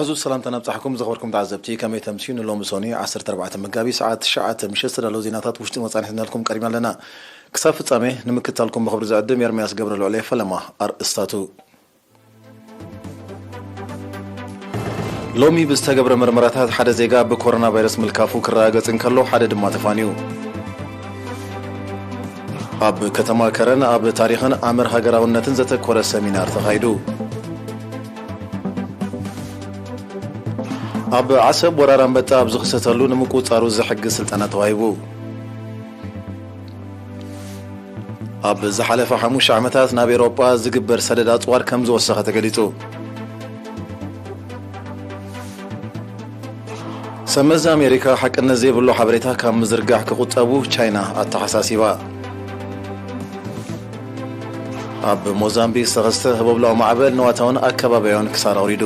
ሕዙ ሰላምታ ነብጻሕኩም ዝኸበርኩም ተዓዘብቲ፣ ከመይ ተምስዩ? ንሎሚ ሶኒ ዓሰርተ ኣርባዕተ መጋቢት ሰዓት ትሽዓተ ምሸት ዝተዳለዉ ዜናታት ውሽጥን ወጻኢን ሒዝናልኩም ቀሪብና ኣለና። ክሳብ ፍጻሜ ንምክታልኩም ብኽብሪ ዝዕድም ኤርምያስ ገብረ ልዑል እየ። ፈለማ ኣርእስታቱ። ሎሚ ብዝተገብረ መርመራታት ሓደ ዜጋ ብኮሮና ቫይረስ ምልካፉ ክረጋገጽ እንከሎ፣ ሓደ ድማ ተፋንዩ። ኣብ ከተማ ከረን ኣብ ታሪኽን ኣምር ሃገራውነትን ዘተኮረ ሰሚናር ተኻይዱ። ኣብ ዓሰብ ወራር ኣንበጣ ኣብ ዝኽሰተሉ ንምቁጽጻሩ ዝሕግዝ ስልጠና ተዋሂቡ። ኣብ ዝሓለፈ ሓሙሽተ ዓመታት ናብ ኤውሮጳ ዝግበር ሰደድ ኣጽዋር ከም ዝወሰኸ ተገሊጹ። ሰመዚ ኣሜሪካ ሓቅነት ዘይብሉ ሓበሬታ ካብ ምዝርጋሕ ክቑጠቡ ቻይና ኣተሓሳሲባ። ኣብ ሞዛምቢክ ዝተኸስተ ህቦብላዊ ማዕበል ንዋታውን ኣከባቢያውን ክሳራ ኣውሪዱ።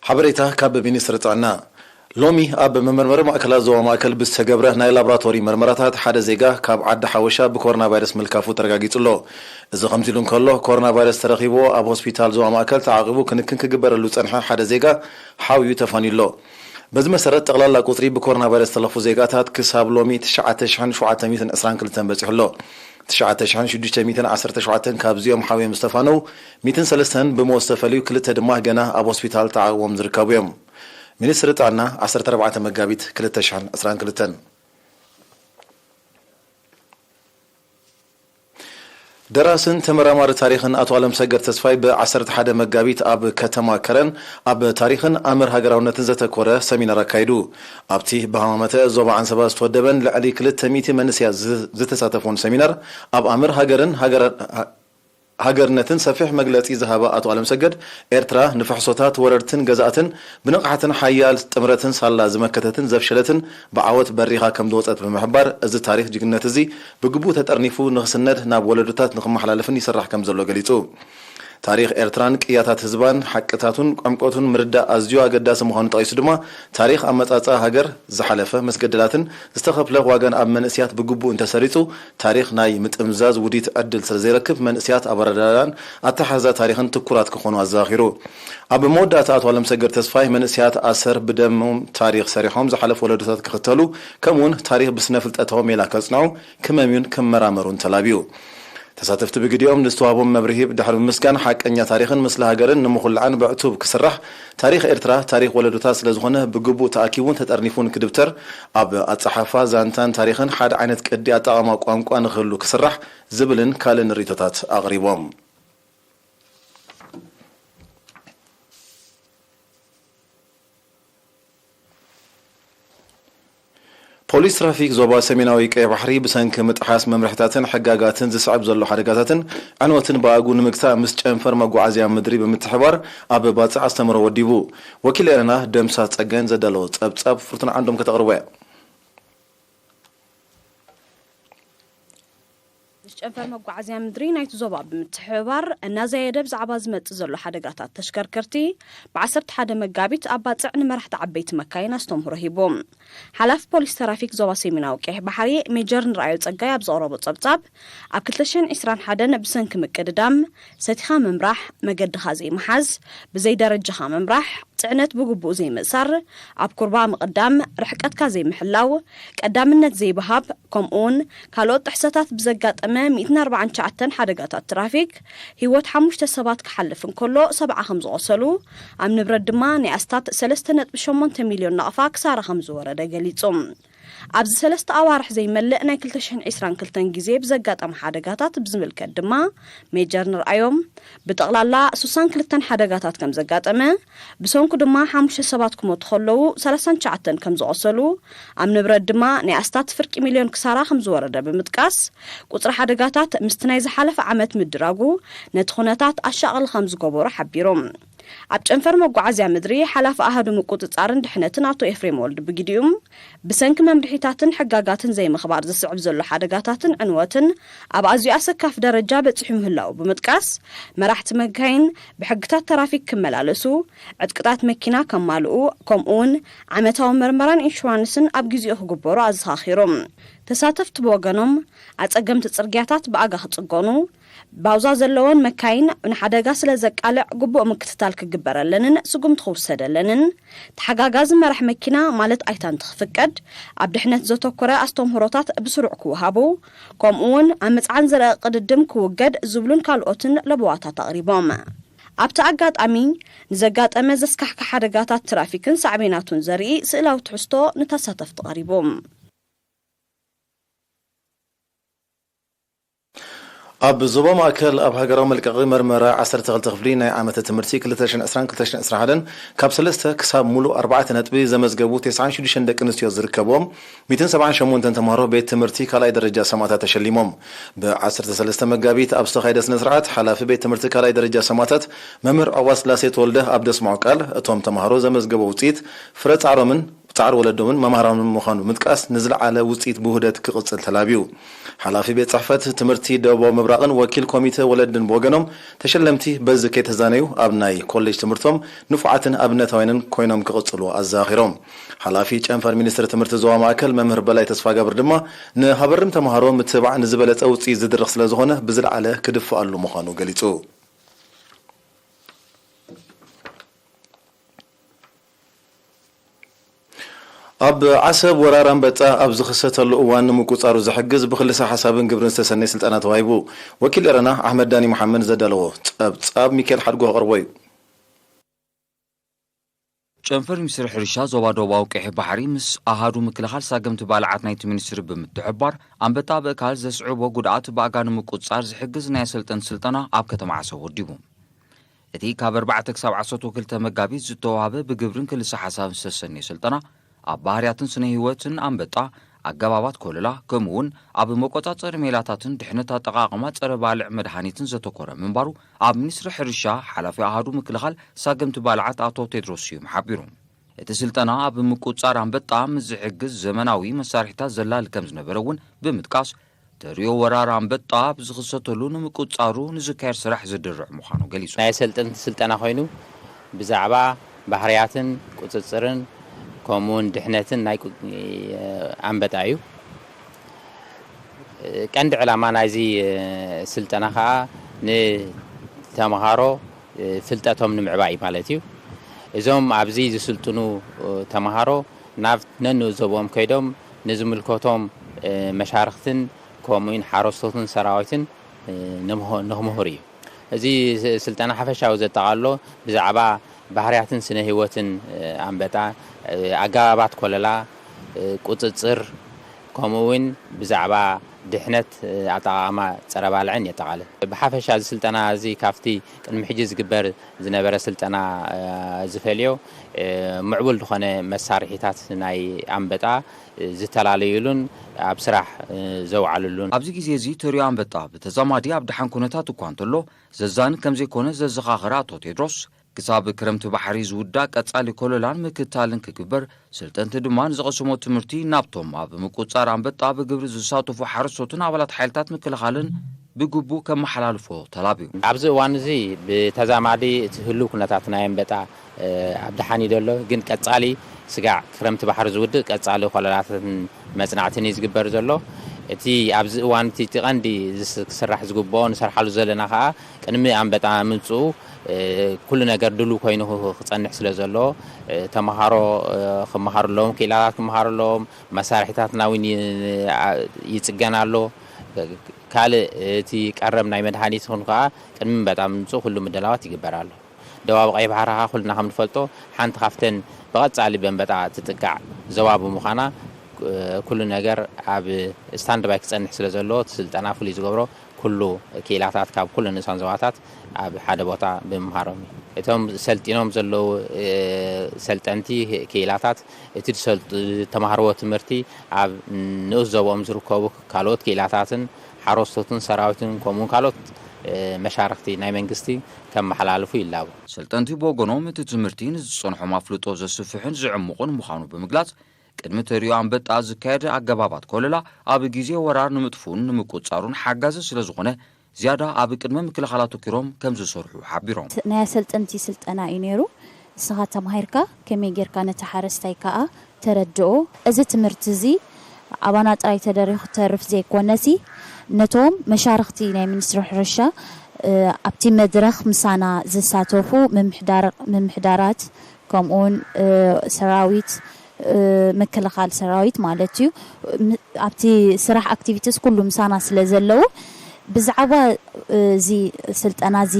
ሓበሬታ ካብ ሚኒስትሪ ጥዕና። ሎሚ ኣብ መመርመሪ ማእከላት ዞባ ማእከል ብዝተገብረ ናይ ላቦራቶሪ መርመራታት ሓደ ዜጋ ካብ ዓዲ ሓበሻ ብኮሮና ቫይረስ ምልካፉ ተረጋጊጹ ኣሎ። እዚ ከምዚ ኢሉ እንከሎ፣ ኮሮና ቫይረስ ተረኺብዎ ኣብ ሆስፒታል ዞባ ማእከል ተዓቂቡ ክንክን ክግበረሉ ዝጸንሐ ሓደ ዜጋ ሓውዩ ተፋንዩ ኣሎ። በዚ መሰረት፣ ጠቕላላ ቁጽሪ ብኮሮና ቫይረስ ዝተለኽፉ ዜጋታት ክሳብ ሎሚ ትሽዓተ ሽሕን ሸውዓተ ሚእትን ዕስራን ክልተን በጺሑ ኣሎ። ትሽዓተ ሽሕን ሽዱሽተ ሚእትን ዓሰርተ ሸውዓተን ካብዚኦም ሓውዮም ዝተፋነው፣ ሚእትን ሰለስተን ብሞት ዝተፈልዩ፣ ክልተ ድማ ገና ኣብ ሆስፒታል ተዓቕቦም ዝርከቡ እዮም። ሚኒስትሪ ጥዕና፣ ዓሰርተ ኣርባዕተ መጋቢት ክልተ ሽሕን ዕስራን ክልተን። ደራስን ተመራማሪ ታሪኽን ኣቶ ኣለምሰገድ ተስፋይ ብ ዓሰርተ ሓደ መጋቢት ኣብ ከተማ ከረን ኣብ ታሪኽን ኣምር ሃገራውነትን ዘተኮረ ሰሚናር ኣካይዱ። ኣብቲ ብሃማመተ ዞባ ዓንሰባ ዝተወደበን ልዕሊ ክልተ ሚእቲ መንእሰያት ዝ-፣ ዝተሳተፉን ሰሚናር፣ ኣብ ኣምር ሃገርን ሃገረ-፣ ሃ-፣ ሃገርነትን ሰፊሕ መግለጺ ዝሃበ ኣቶ ኣለምሰገድ፣ ኤርትራ ንፍሕሶታት ወረርትን ገዛእትን ብንቕሓትን ሓያል ጥምረትን ሳላ ዝመከተትን ዘፍሸለትን ብዓወት በሪኻ ከም ዝወጸት ብምሕባር፣ እዚ ታሪኽ ጅግንነት እዚ ብግቡእ ተጠርኒፉ ንኽስነድ ናብ ወለዶታት ንኽመሓላለፍን ይስራሕ ከም ዘሎ ገሊጹ። ታሪኽ ኤርትራን ቅያታት ህዝባን ሓቅታቱን ዕምቆቱን ምርዳእ ኣዝዩ ኣገዳሲ ምዃኑ ጠቒሱ ድማ፣ ታሪኽ ኣመጻጽኣ ሃገር፣ ዝሓለፈ መስገደላትን ዝተኸፍለ ዋጋን ኣብ መንእስያት ብግቡእ እንተሰሪጹ፣ ታሪኽ ናይ ምጥምዛዝ ውዲት ዕድል ስለ ዘይረክብ፣ መንእስያት ኣብ ኣረዳድኣን ኣተሓሕዛ ታሪኽን ትኩራት ክኾኑ ኣዘኻኺሩ። ኣብ መወዳእታ ኣቶ ኣለምሰገድ ተስፋይ፣ መንእስያት ኣሰር ብደሞም ታሪኽ ሰሪሖም ዝሓለፉ ወለዶታት ክኽተሉ፣ ከምኡውን ታሪኽ ብስነ ፍልጠታዊ ሜላ ከጽንዑ፣ ክመምዩን ክመራመሩን ተላብዩ። ተሳተፍቲ ብግዲኦም ንዝተዋህቦም መብርሂ ድሕሪ ምምስጋን፣ ሓቀኛ ታሪኽን ምስሊ ሃገርን ንምኹላዕን ብዕቱብ ክስራሕ፣ ታሪኽ ኤርትራ ታሪኽ ወለዶታት ስለ ዝኾነ ብግቡእ ተኣኪቡን ተጠርኒፉን ክድብተር፣ ኣብ ኣጸሓሕፋ ዛንታን ታሪኽን ሓደ ዓይነት ቅዲ ኣጠቓቕማ ቋንቋ ንኽህሉ ክስራሕ ዝብልን ካልእን ርእይቶታት ኣቕሪቦም። ፖሊስ ትራፊክ ዞባ ሰሜናዊ ቀይሕ ባሕሪ ብሰንኪ ምጥሓስ መምርሕታትን ሕጋጋትን ዝስዕብ ዘሎ ሓደጋታትን ዕንወትን ብኣግኡ ንምግታእ ምስ ጨንፈር መጓዓዝያ ምድሪ ብምትሕባር ኣብ ባጽዕ ኣስተምህሮ ወዲቡ። ወኪል ኤረና ደምሳስ ጸጋይን ዘዳለዎ ጸብጻብ ፍርቱና ዓንዶም ከተቕርቦ እያ። ምስ ጨንፈር መጓዓዝያ ምድሪ ናይቲ ዞባ ብምትሕብባር እናዘየደ ብዛዕባ ዝመጽእ ዘሎ ሓደጋታት ተሽከርከርቲ ብ ዓሰርተ ሓደ መጋቢት ኣብ ባጽዕ ንመራሕቲ ዓበይቲ መካይን ኣስተምህሮ ሂቡ። ሓላፊ ፖሊስ ተራፊክ ዞባ ሰሜናዊ ቀይሕ ባሕሪ ሜጀር ንርኣዮ ጸጋይ ኣብ ዘቕረቦ ጸብጻብ፣ ኣብ ክልተ ሽሕን ዕስራን ሓደን ብሰንኪ ምቅድዳም፣ ሰቲኻ ምምራሕ፣ መገድኻ ዘይምሓዝ፣ ብዘይ ደረጃኻ ምምራሕ፣ ጽዕነት ብግቡእ ዘይምእሳር፣ ኣብ ኩርባ ምቕዳም፣ ርሕቀትካ ዘይምሕላው፣ ቀዳምነት ዘይብሃብ፣ ከምኡውን ካልኦት ጥሕሰታት ብዘጋጠመ ሚእትን ኣርባዓን ትሽዓተን ሓደጋታት ትራፊክ፣ ህይወት ሓሙሽተ ሰባት ክሓልፍ እንከሎ፣ ሰብዓ ከም ዝቖሰሉ፣ ኣብ ንብረት ድማ ናይ ኣስታት ሰለስተ ነጥቢ ሸሞንተ ሚልዮን ናቕፋ ክሳራ ከም ዝወረደ ገሊጹ። ኣብዚ ሰለስተ ኣዋርሕ ዘይመልእ ናይ ክልተ ሽሕን ዕስራን ክልተን ግዜ ብዘጋጠመ ሓደጋታት ብዝምልከት ድማ፣ ሜጀር ንርኣዮም፣ ብጠቕላላ ሱሳን ክልተን ሓደጋታት ከም ዘጋጠመ፣ ብሰንኩ ድማ ሓሙሽተ ሰባት ክሞቱ ከለዉ፣ ሰላሳን ትሽዓተን ከም ዝቖሰሉ፣ ኣብ ንብረት ድማ ናይ ኣስታት ፍርቂ ሚልዮን ክሳራ ከም ዝወረደ ብምጥቃስ፣ ቁጽሪ ሓደጋታት ምስቲ ናይ ዝሓለፈ ዓመት ምድራጉ ነቲ ኩነታት ኣሻቕል ከም ዝገበሮ ሓቢሩ። ኣብ ጨንፈር መጓዓዝያ ምድሪ ሓላፊ ኣሃዱ ምቁጽጻርን ድሕነትን ኣቶ ኤፍሬም ወልዱ ብግዲኡ፣ ብሰንኪ መምርሒታትን ሕጋጋትን ዘይምኽባር ዝስዕብ ዘሎ ሓደጋታትን ዕንወትን ኣብ ኣዝዩ ኣሰካፊ ደረጃ በጺሑ ምህላዉ ብምጥቃስ፣ መራሕቲ መካይን ብሕግታት ተራፊክ ክመላለሱ፣ ዕጥቅታት መኪና ከማልኡ፣ ከምኡውን ዓመታዊ መርመራን ኢንሹራንስን ኣብ ግዜኡ ክግበሩ ኣዘኻኺሩ። ተሳተፍቲ ብወገኖም፣ ኣጸገምቲ ጽርግያታት ብኣጋ ክጽገኑ፣ ባውዛ ዘለወን መካይን ንሓደጋ ስለ ዘቃልዕ ግቡእ ምክትታል ክግበረለንን ስጉምቲ ክውሰደለንን፣ ተሓጋጋዚ መራሕ መኪና ማለት ኣይታ እንትኽፍቀድ፣ ኣብ ድሕነት ዘተኮረ ኣስተምህሮታት ብስሩዕ ክወሃቡ፣ ከምኡ እውን ኣብ ምጽዓን ዝረኣ ቅድድም ክውገድ ዝብሉን ካልኦትን ለበዋታት ኣቕሪቦም። ኣብቲ ኣጋጣሚ፣ ንዘጋጠመ ዘስካሕክሕ ሓደጋታት ትራፊክን ሳዕቤናቱን ዘርኢ ስእላዊ ትሕዝቶ ንተሳተፍቲ ቀሪቡ። ኣብ ዞባ ማእከል ኣብ ሃገራዊ መልቀቒ መርመራ ዓሰርተ ክልተ ክፍሊ ናይ ዓመተ ትምህርቲ ክልተ ሽሕን ዕስራን ክልተ ሽሕን ዕስራን ሓደን ካብ ሰለስተ ክሳብ ሙሉእ ኣርባዕተ ነጥቢ ዘመዝገቡ ተስዓን ሽዱሽተን ደቂ ኣንስትዮ ዝርከብዎም ሚእትን ሰብዓን ሸሞንተን ተምሃሮ ቤት ትምህርቲ ካልኣይ ደረጃ ሰማእታት ተሸሊሞም። ብ ዓሰርተ ሰለስተ መጋቢት ኣብ ዝተኻየደ ስነ ስርዓት ሓላፊ ቤት ትምህርቲ ካልኣይ ደረጃ ሰማእታት መምህር ዕቑባስላሴ ተወልደ ኣብ ዘስምዖ ቃል እቶም ተምሃሮ ዘመዝገቦ ውፅኢት ፍረ ፃዕሮምን ጻዕሪ ወለዶምን መማህራኖምን ምዃኑ ብምጥቃስ ንዝለዓለ ውጽኢት ብውህደት ክቕጽል ተላብዩ። ሓላፊ ቤት ጽሕፈት ትምህርቲ ደቡባዊ ምብራቕን ወኪል ኮሚተ ወለድን ብወገኖም ተሸለምቲ በዚ ከይተዛነዩ ኣብ ናይ ኮሌጅ ትምህርቶም ንፉዓትን ኣብነታውያንን ኮይኖም ክቕጽሉ ኣዘኻኺሮም። ሓላፊ ጨንፈር ሚኒስትሪ ትምህርቲ ዞባ ማእከል መምህር በላይ ተስፋጋብር ድማ ንሃበርም ተምሃሮ ምትብባዕ ንዝበለጸ ውጽኢት ዝድርኽ ስለዝኾነ ብዝለዓለ ክድፍኣሉ ምዃኑ ገሊጹ። ኣብ ዓሰብ ወራር ኣንበጣ ኣብ ዝኽሰተሉ እዋን ንምቁጻሩ ዝሕግዝ ብክልሰ ሓሳብን ግብርን ዝተሰነየ ስልጠና ተዋሂቡ። ወኪል ኤረና ኣሕመድ ዳኒ መሓመድ ዘዳለዎ ጸብጻብ ሚካኤል ሓድጎ ኣቕርቦ እዩ። ጨንፈር ሚኒስትሪ ሕርሻ ዞባ ደቡባዊ ቀይሕ ባሕሪ ምስ ኣሃዱ ምክልኻል ሳገምቲ ባልዓት ናይቲ ሚኒስትሪ ብምትሕብባር ኣንበጣ ብእካል ዘስዕቦ ጉድኣት ብኣጋ ንምቁጽጻር ዝሕግዝ ናይ ኣሰልጠንቲ ስልጠና ኣብ ከተማ ዓሰብ ወዲቡ። እቲ ካብ ኣርባዕተ ክሳብ ዓሰርተ ክልተ መጋቢት ዝተዋህበ ብግብርን ክልሰ ሓሳብን ዝተሰነየ ስልጠና ኣብ ባህርያትን ስነ ህይወትን ኣንበጣ፣ ኣገባባት ኮለላ፣ ከምኡ እውን ኣብ መቆጻጸሪ ሜላታትን ድሕነት ኣጠቓቕማ ጸረ ባልዕ መድሃኒትን ዘተኮረ ምንባሩ ኣብ ሚኒስትሪ ሕርሻ ሓላፊ ኣሃዱ ምክልኻል ሳገምቲ ባልዓት ኣቶ ቴድሮስ ስዩም ሓቢሩ። እቲ ስልጠና ኣብ ምቁጽጻር ኣንበጣ ምስ ዝሕግዝ ዘመናዊ መሳርሒታት ዘላሊ ከም ዝነበረ እውን ብምጥቃስ፣ ተርእዮ ወራር ኣንበጣ ኣብ ዝኽሰተሉ ንምቁጽጻሩ ንዝካየድ ስራሕ ዝድርዕ ምዃኑ ገሊጹ። ናይ ኣሰልጠንቲ ስልጠና ኮይኑ ብዛዕባ ባህርያትን ቁጽጽርን ከምኡውን ድሕነትን ናይ ኣንበጣ እዩ። ቀንዲ ዕላማ ናይዚ ስልጠና ከዓ ንተምሃሮ ፍልጠቶም ንምዕባይ ማለት እዩ። እዞም ኣብዚ ዝስልጥኑ ተምሃሮ ናብ ነንኡ ዞብኦም ከይዶም ንዝምልከቶም መሻርኽትን ከምኡውን ሓረስቶትን ሰራዊትን ንምህር እዩ። እዚ ስልጠና ሓፈሻዊ ዘጠቓልሎ ብዛዕባ ባህርያትን ስነ ህይወትን ኣንበጣ፣ ኣገባባት ኮለላ፣ ቁፅፅር ከምኡ እውን ብዛዕባ ድሕነት ኣጠቓቕማ ፀረ ባልዕን የጠቓልል። ብሓፈሻ እዚ ስልጠና እዚ ካብቲ ቅድሚ ሕጂ ዝግበር ዝነበረ ስልጠና ዝፈልዮ ምዕቡል ዝኾነ መሳርሒታት ናይ ኣንበጣ ዝተላለዩሉን ኣብ ስራሕ ዘውዓሉሉን። ኣብዚ ግዜ እዚ ተሪዮ ኣንበጣ ብተዛማዲ ኣብ ደሓን ኩነታት እኳ እንተሎ ዘዛኒ ከም ዘይኮነ ዘዘኻኸረ ኣቶ ቴድሮስ፣ ክሳብ ክረምቲ ባሕሪ ዝውዳእ ቀጻሊ ኮለላን ምክትታልን ክግበር፣ ሰልጠንቲ ድማ ንዝቐሰሞ ትምህርቲ ናብቶም ኣብ ምቁጽጻር ኣንበጣ ብግብሪ ዝሳተፉ ሓረስቶትን ኣባላት ሓይልታት ምክልኻልን ብግቡእ ከመሓላልፎ ተላብዩ። ኣብዚ እዋን እዚ ብተዛማዲ እቲ ህሉው ኩነታት ናይ ኣንበጣ ኣብ ደሓን እዩ ዘሎ፣ ግን ቀጻሊ ስጋዕ ክረምቲ ባሕሪ ዝውድእ ቀጻሊ ኮለላትን መጽናዕትን እዩ ዝግበር ዘሎ። እቲ ኣብዚ እዋን እቲ እቲ ቀንዲ ዝስ- ክስራሕ ዝግብኦ ንሰርሓሉ ዘለና ከኣ ቅድሚ ኣንበጣ ምምጽኡ ኩሉ ነገር ድሉው ኮይኑ ክጸንሕ ስለ ዘሎ ተምሃሮ ክመሃሩ ኣለዎም፣ ክኢላታት ክመሃሩ ኣለዎም፣ መሳርሒታትና እውን ይጽገን ኣሎ። ካልእ እቲ ቀረብ ናይ መድሃኒት ይኹን ከኣ ቅድሚ ኣንበጣ ምምጽኡ ኩሉ ምድላዋት ይግበር ኣሎ። ደቡባዊ ቀይሕ ባሕሪ ከኣ ኩልና ከም ንፈልጦ ሓንቲ ካብተን ብቐጻሊ በንበጣ ትጥቃዕ ዞባ ብምዃና ኩሉ ነገር ኣብ ስታንድባይ ክጸንሕ ስለ ዘለዎ እቲ ስልጠና ፍሉይ ዝገብሮ ኩሉ ክኢላታት ካብ ኩሉ ንኡሳን ዞባታት ኣብ ሓደ ቦታ ብምምሃሮም እዩ። እቶም ሰልጢኖም ዘለዉ ሰልጠንቲ ክኢላታት እቲ ዝተማሃርዎ ትምህርቲ ኣብ ንኡስ ዞብኦም ዝርከቡ ካልኦት ክኢላታትን ሓረስቶትን ሰራዊትን ከምኡውን ካልኦት መሻርኽቲ ናይ መንግስቲ ከመሓላልፉ ይላቦ። ሰልጠንቲ ብወገኖም እቲ ትምህርቲ ንዝጸንሖም ኣፍልጦ ዘስፍሕን ዘዕምቑን ምዃኑ ብምግላጽ ቅድሚ ተሪዮ ኣንበጣ ዝካየድ ኣገባባት ኮለላ ኣብ ግዜ ወራር ንምጥፍኡን ንምቁጽጻሩን ሓጋዚ ስለ ዝኾነ ዝያዳ ኣብ ቅድመ ምክልኻል ኣተኲሮም ከም ዝሰርሑ ሓቢሮም። ናይ ኣሰልጠንቲ ስልጠና እዩ ነይሩ። ንስኻ ተማሂርካ ከመይ ጌርካ ነቲ ሓረስታይ ከኣ ተረድኦ። እዚ ትምህርቲ እዚ ኣባና ጥራይ ተደሪኹ ክተርፍ ዘይኮነሲ ነቶም መሻርኽቲ ናይ ሚኒስትሪ ሕርሻ፣ እ፣ ኣብቲ መድረኽ ምሳና ዝሳተፉ ምምሕዳር-፣ ምምሕዳራት፣ ከምኡውን፣ እ፣ ሰራዊት፣ እ፣ ምክልኻል ሰራዊት ማለት እዩ። ም-፣ ኣብቲ ስራሕ ኣክቲቪቲስ ኩሉ ምሳና ስለ ዘለዉ፣ ብዛዕባ፣ እ፣ እዚ ስልጠና እዚ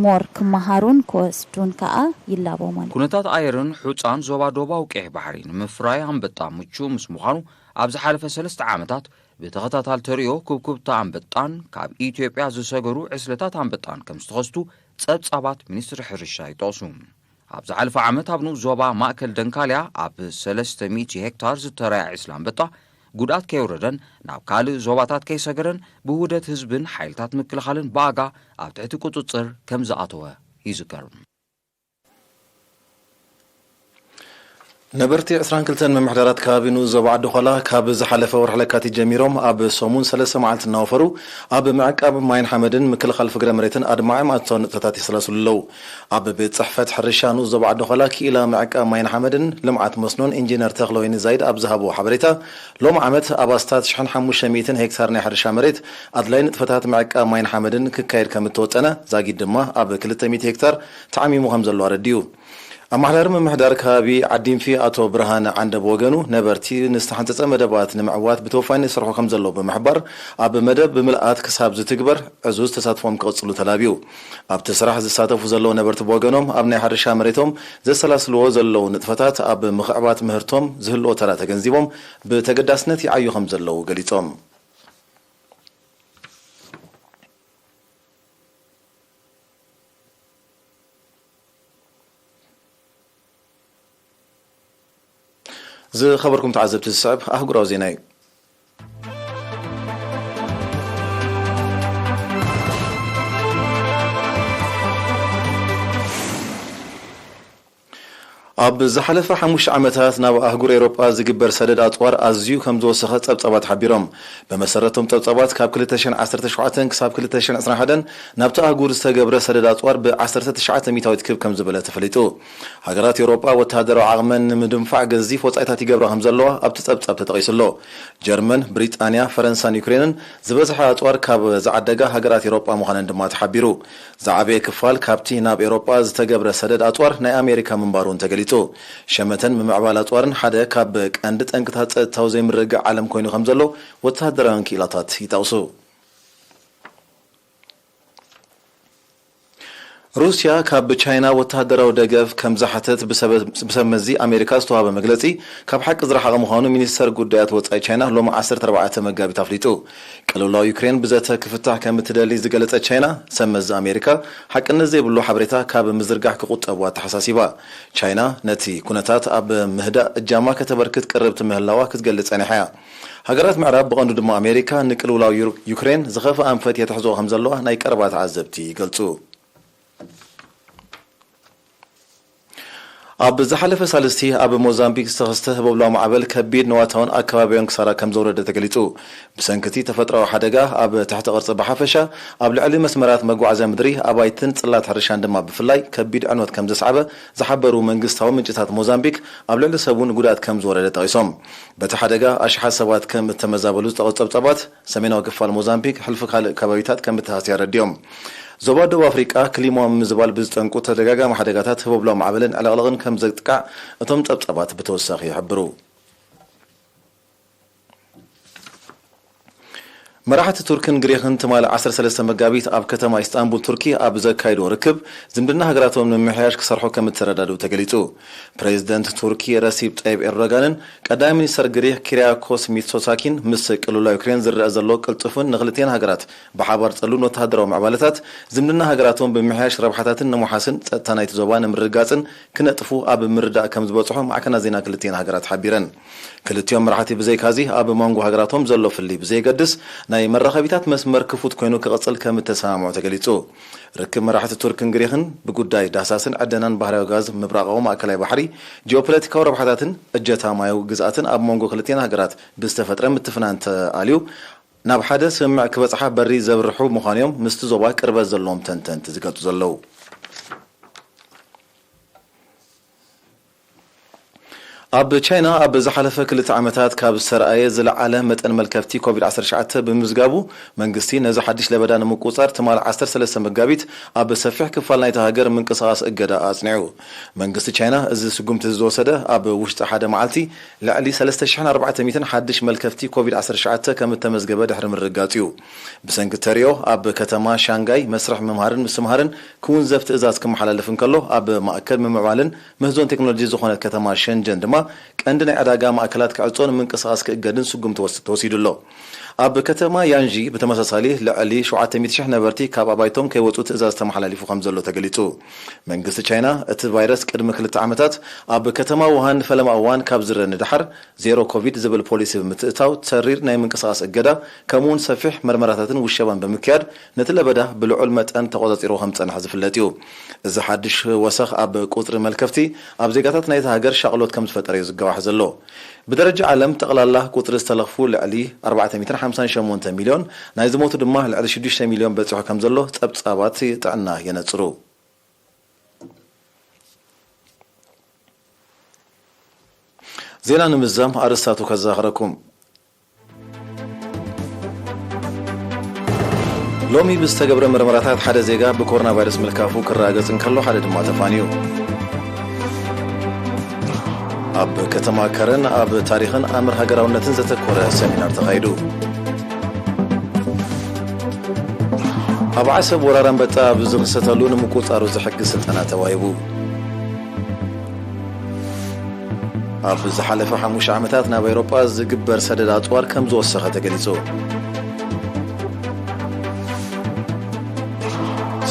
ሞር ክመሃሩን ክወስዱን ከኣ ይላቦ ማለት እዩ። ኩነታት ኣየርን ሑጻን ዞባ ዶባዊ ቀይሕ ባሕሪ ንምፍራይ ኣንበጣ ምቹእ ምስ ምዃኑ፣ ኣብ ዝሓለፈ ሰለስተ ዓመታት ብተኸታታሊ ተርእዮ ኩብኩብታ ኣንበጣን ካብ ኢትዮጵያ ዝሰገሩ ዕስለታት ኣንበጣን ከም ዝተኸስቱ ጸብጻባት ሚኒስትሪ ሕርሻ ይጠቕሱ። ኣብ ዝሓለፈ ዓመት ኣብ ንኡስ ዞባ ማእከል ደንካልያ ኣብ ሰለስተ ሚእቲ ሄክታር ዝተራእየ ዕስለ ኣንበጣ ጉድኣት ከየውረደን ናብ ካልእ ዞባታት ከይሰገረን ብውህደት ህዝብን ሓይልታት ምክልኻልን ብኣጋ ኣብ ትሕቲ ቁጽጽር ከም ዝኣተወ ይዝከር። ነበርቲ ዕስራን ክልተን ምምሕዳራት ከባቢ ንኡስ ዞባ ዓዲ ዃላ ካብ ዝሓለፈ ወርሒ ለካቲት ጀሚሮም ኣብ ሰሙን ሰለስተ መዓልቲ እናወፈሩ ኣብ ምዕቃብ ማይን ሓመድን ምክልኻል ፍግረ መሬትን ኣድማዒ ማእቶን ንጥፈታት የሰላስሉ ኣለዉ። ኣብ ቤት ጽሕፈት ሕርሻ ንኡስ ዞባ ዓዲ ዃላ ክኢላ ምዕቃብ ማይን ሓመድን ልምዓት መስኖን ኢንጂነር ተኽለወይኒ ዛይድ ኣብ ዝሃብዎ ሓበሬታ፣ ሎሚ ዓመት ኣብ ኣስታት ሽሕን ሓሙሽተ ሚእትን ሄክታር ናይ ሕርሻ መሬት ኣድላይ ንጥፈታት ምዕቃብ ማይን ሓመድን ክካየድ ከም እተወጠነ፣ ዛጊድ ድማ ኣብ ክልተ ሚእቲ ሄክታር ተዓሚሙ ከም ዘሎ ኣረዲኡ። ኣመሓዳሪ ምምሕዳር ከባቢ ዓዲንፊ ኣቶ ብርሃነ ዓንደ ብወገኑ፣ ነበርቲ ንዝተሓንጸጸ መደባት ንምዕዋት ብተወፋይነት ይሰርሑ ከም ዘለዉ ብምሕባር፣ ኣብ መደብ ብምልኣት ክሳብ ዝትግበር ዕዙዝ ተሳትፎም ክቕጽሉ ተላብዩ። ኣብቲ ስራሕ ዝሳተፉ ዘለዉ ነበርቲ ብወገኖም፣ ኣብ ናይ ሕርሻ መሬቶም ዘሰላስልዎ ዘለዉ ንጥፈታት ኣብ ምኽዕባት ምህርቶም ዝህልዎ ተራ ተገንዚቦም፣ ብተገዳስነት ይዓዩ ከም ዘለዉ ገሊጾም። ዝኸበርኩም ተዓዘብቲ፣ ዝስዕብ ኣህጉራዊ ዜና እዩ። ኣብ ዝሓለፈ ሓሙሽተ ዓመታት ናብ ኣህጉር ኤውሮጳ ዝግበር ሰደድ ኣጽዋር ኣዝዩ ከም ዝወሰኸ ጸብጻባት ሓቢሮም። ብመሰረቶም ጸብጻባት፣ ካብ ክልተ ሽሕን ዓሰርተ ሸውዓተን ክሳብ ክልተ ሽሕን ዕስራን ሓደን ናብቲ ኣህጉር ዝተገብረ ሰደድ ኣጽዋር ብዓሰርተ ትሽዓተ ሚእታዊት ክብ ከም ዝበለ ተፈሊጡ። ሃገራት ኤውሮጳ ወተሃደራዊ ዓቕመን ንምድንፋዕ ገዚፍ ወጻኢታት ይገብራ ከም ዘለዋ ኣብቲ ጸብጻብ ተጠቒሱ ኣሎ። ጀርመን፣ ብሪጣንያ፣ ፈረንሳን ዩክሬንን ዝበዝሐ ኣጽዋር ካብ ዝዓደጋ ሃገራት ኤውሮጳ ምዃነን ድማ ተሓቢሩ። ዝዓበየ ክፋል ካብቲ ናብ ኤውሮጳ ዝተገብረ ሰደድ ኣጽዋር ናይ ኣሜሪካ ምንባሩ እውን ተገሊጹ። ሸመተን ምምዕባል ኣጽዋርን ሓደ ካብ ቀንዲ ጠንቅታት ጸጥታዊ ዘይምርግጋእ ዓለም ኮይኑ ከም ዘሎ ወተሃደራውያን ክኢላታት ይጠቕሱ። ሩስያ ካብ ቻይና ወተሃደራዊ ደገፍ ከም ዝሓተት ብሰበ-፣ ብሰብ መዚ ኣሜሪካ ዝተዋህበ መግለጺ ካብ ሓቂ ዝረሓቐ ምዃኑ ሚኒስተር ጉዳያት ወጻኢ ቻይና ሎሚ ዓሰርተ ኣርባዕተ መጋቢት ኣፍሊጡ። ቅልውላው ዩክሬን ብዘተ ክፍታሕ ከም እትደሊ ዝገለጸት ቻይና፣ ሰብ መዚ ኣሜሪካ ሓቅነት ዘይብሉ ሓበሬታ ካብ ምዝርጋሕ ክቑጠቡ ኣተሓሳሲባ። ቻይና ነቲ ኩነታት ኣብ ምህዳእ እጃማ ከተበርክት ቅርብቲ ምህላዋ ክትገልጽ ጸኒሓ እያ። ሃገራት ምዕራብ፣ ብቐንዱ ድማ ኣሜሪካ፣ ንቅልውላው ዩር-፣ ዩክሬን ዝኸፍአ ኣንፈት የተሕዝኦ ከም ዘለዋ ናይ ቀረባ ተዓዘብቲ ይገልጹ። ኣብ ዝሓለፈ ሳልስቲ ኣብ ሞዛምቢክ ዝተኸስተ ህቦብላዊ ማዕበል ከቢድ ንዋታውን ኣከባቢያውን ክሳራ ከም ዘውረደ ተገሊጹ። ብሰንኪ እቲ ተፈጥሮኣዊ ሓደጋ፣ ኣብ ትሕቲ ቅርጺ ብሓፈሻ፣ ኣብ ልዕሊ መስመራት መጓዓዝያ ምድሪ፣ ኣባይትን ጽላት ሕርሻን ድማ ብፍላይ ከቢድ ዕንወት ከም ዘስዓበ ዝሓበሩ መንግስታዊ ምንጭታት ሞዛምቢክ፣ ኣብ ልዕሊ ሰብ እውን ጉድኣት ከም ዝወረደ ጠቒሶም። በቲ ሓደጋ ኣሽሓት ሰባት ከም እተመዛበሉ ዝጠቐሱ ጸብጻባት፣ ሰሜናዊ ክፋል ሞዛምቢክ ሕልፊ ካልእ ከባቢታት ከም እተሃስየ ኣረዲኦም። ዞባ ደቡብ ኣፍሪቃ ክሊማዊ ምምዝባል ብዝጠንቁ ተደጋጋሚ ሓደጋታት ህቦብላዊ ማዕበልን ዕልቕልቕን ከም ዘጥቃዕ እቶም ጸብጻባት ብተወሳኺ ይሕብሩ። መራሕቲ ቱርክን ግሪኽን ትማሊ ዓሰርተ ሰለስተ መጋቢት ኣብ ከተማ ኢስጣንቡል ቱርኪ ኣብ ዘካይድዎ ርክብ፣ ዝምድና ሃገራቶም ንምምሕያሽ ክሰርሑ ከም እተረዳድኡ ተገሊጹ። ፕሬዚደንት ቱርኪ ረሲፕ ጠይብ ኤርዶጋንን ቀዳማይ ሚኒስተር ግሪኽ ኪሪያኮስ ሚትሶታኪን ምስ ቅልውላው ዩክሬን ዝረአ ዘሎ ቅልጡፍን ንክልቲኤን ሃገራት ብሓባር ጸሉን ወተሃደራዊ ምዕባለታት፣ ዝምድና ሃገራቶም ብምምሕያሽ ረብሓታትን ንምውሓስን ጸጥታ ናይቲ ዞባ ንምርግጋጽን ክነጥፉ ኣብ ምርዳእ ከም ዝበጽሑ ማዕከናት ዜና ክልቲኤን ሃገራት ሓቢረን። ክልቲኦም መራሕቲ ብዘይካዚ ኣብ መንጎ ሃገራቶም ዘሎ ፍልልይ ብዘየገድስ ናይ መራኸቢታት መስመር ክፉት ኮይኑ ክቕጽል ከም እተሰማምዑ ተገሊጹ። ርክብ መራሕቲ ቱርክን ግሪኽን ብጉዳይ ዳህሳስን ዕደናን ባህርያዊ ጋዝ ምብራቓዊ ማእከላይ ባሕሪ፣ ጂኦፖለቲካዊ ረብሓታትን እጀታ ማያዊ ግዝኣትን ኣብ መንጎ ክልቲኤን ሃገራት ብዝተፈጥረ ምትፍናን ተኣልዩ ናብ ሓደ ስምምዕ ክበጽሓ በሪ ዘብርሑ ምዃኑ እዮም ምስቲ ዞባ ቅርበት ዘለዎም ተንተንቲ ዝገልጹ ዘለዉ። ኣብ ቻይና ኣብ ዝሓለፈ ክልተ ዓመታት ካብ ዝተረኣየ ዝለዓለ መጠን መልከፍቲ ኮቪድ ዓሰርተ ትሽዓተ ብምምዝጋቡ፣ መንግስቲ ነዚ ሓድሽ ለበዳ ንምቁጽጻር ትማል ዓሰርተ ሰለስተ መጋቢት ኣብ ሰፊሕ ክፋል ናይታ ሃገር ምንቅስቓስ እገዳ ኣጽኒዑ። መንግስቲ ቻይና እዚ ስጉምቲ እዚ ዝወሰደ፣ ኣብ ውሽጢ ሓደ መዓልቲ ልዕሊ ሰለስተ ሽሕን ኣርባዕተ ሚእትን ሓድሽ መልከፍቲ ኮቪድ ዓሰርተ ትሽዓተ ከም እተመዝገበ ድሕሪ ምርግጋጽ እዩ። ብሰንኪ ተርእዮ፣ ኣብ ከተማ ሻንጋይ መስርሕ ምምሃርን ምስትምሃርን ክውንዘፍ ትእዛዝ ክመሓላለፍ እንከሎ፣ ኣብ ማእከል ምምዕባልን ምህዞን ቴክኖሎጂ ዝኾነት ከተማ ሸንጀን ድማ ቀንዲ ናይ ዕዳጋ ማእከላት ክዕጾን ምንቅስቓስ ክእገድን ስጉምቲ ወስ-፣ ተወሲዱ ኣሎ። ኣብ ከተማ ያንዢ ብተመሳሳሊ ልዕሊ ሸውዓተ ሚእቲ ሽሕ ነበርቲ ካብ ኣባይቶም ከይወጹ ትእዛዝ ተመሓላሊፉ ከም ዘሎ ተገሊጹ። መንግስቲ ቻይና እቲ ቫይረስ ቅድሚ ክልተ ዓመታት ኣብ ከተማ ውሃን ንፈለማ እዋን ካብ ዝረ ንደሓር ዜሮ ኮቪድ ዝብል ፖሊሲ ብምትእታው፣ ተሪር ናይ ምንቅስቓስ እገዳ፣ ከምኡውን ሰፊሕ መርመራታትን ውሸባን ብምክያድ፣ ነቲ ለበዳ ብልዑል መጠን ተቖጻጺርዎ ከም ዝጸንሐ ዝፍለጥ እዩ። እዚ ሓድሽ ወሰኽ ኣብ ቁጽሪ መልከፍቲ፣ ኣብ ዜጋታት ናይታ ሃገር ሻቕሎት ከም ዝፈጠረ እዩ ዝገዋሕ ዘሎ። ብደረጃ ዓለም፣ ጠቕላላ ቁጽሪ ዝተለኽፉ ልዕሊ ኣርባዕተ ሚእትን ሓምሳን ሸሞንተ ሚልዮን፣ ናይ ዝሞቱ ድማ ልዕሊ ሽዱሽተ ሚልዮን በጺሑ ከም ዘሎ ጸብጻባት ጥዕና የነጽሩ። ዜና ንምዝዛም ኣርእስታቱ ከዘኻኽረኩም። ሎሚ ብዝተገብረ መርመራታት ሓደ ዜጋ ብኮሮና ቫይረስ ምልካፉ ክረጋገጽ እንከሎ፣ ሓደ ድማ ተፋንዩ። ኣብ ከተማ ከረን ኣብ ታሪኽን ኣምር ሃገራውነትን ዘተኮረ ሰሚናር ተኻይዱ። ኣብ ዓሰብ ወራር ኣንበጣ ኣብ ዝኽሰተሉ ንምቁጻሩ ዝሕግዝ ስልጠና ተዋሂቡ። ኣብ ዝሓለፈ ሓሙሽተ ዓመታት ናብ ኤውሮጳ ዝግበር ሰደድ ኣጽዋር ከም ዝወሰኸ ተገሊጹ።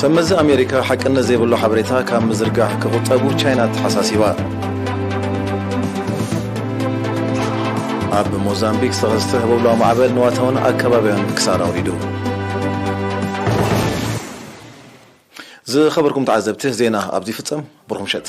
ሰመዚ ኣሜሪካ ሓቅነት ዘይብሉ ሓበሬታ ካብ ምዝርጋሕ ክቑጠቡ ቻይና ኣተሓሳሲባ። ኣብ ሞዛምቢክ ዝተኸስተ ህቦብላዊ ማዕበል ንዋታውን ኣከባቢያውን ክሳራ ኣውሪዱ። ዝኸበርኩም ተዓዘብቲ፣ ዜና ኣብዚ ይፍጸም። ብሩኽ ምሸት።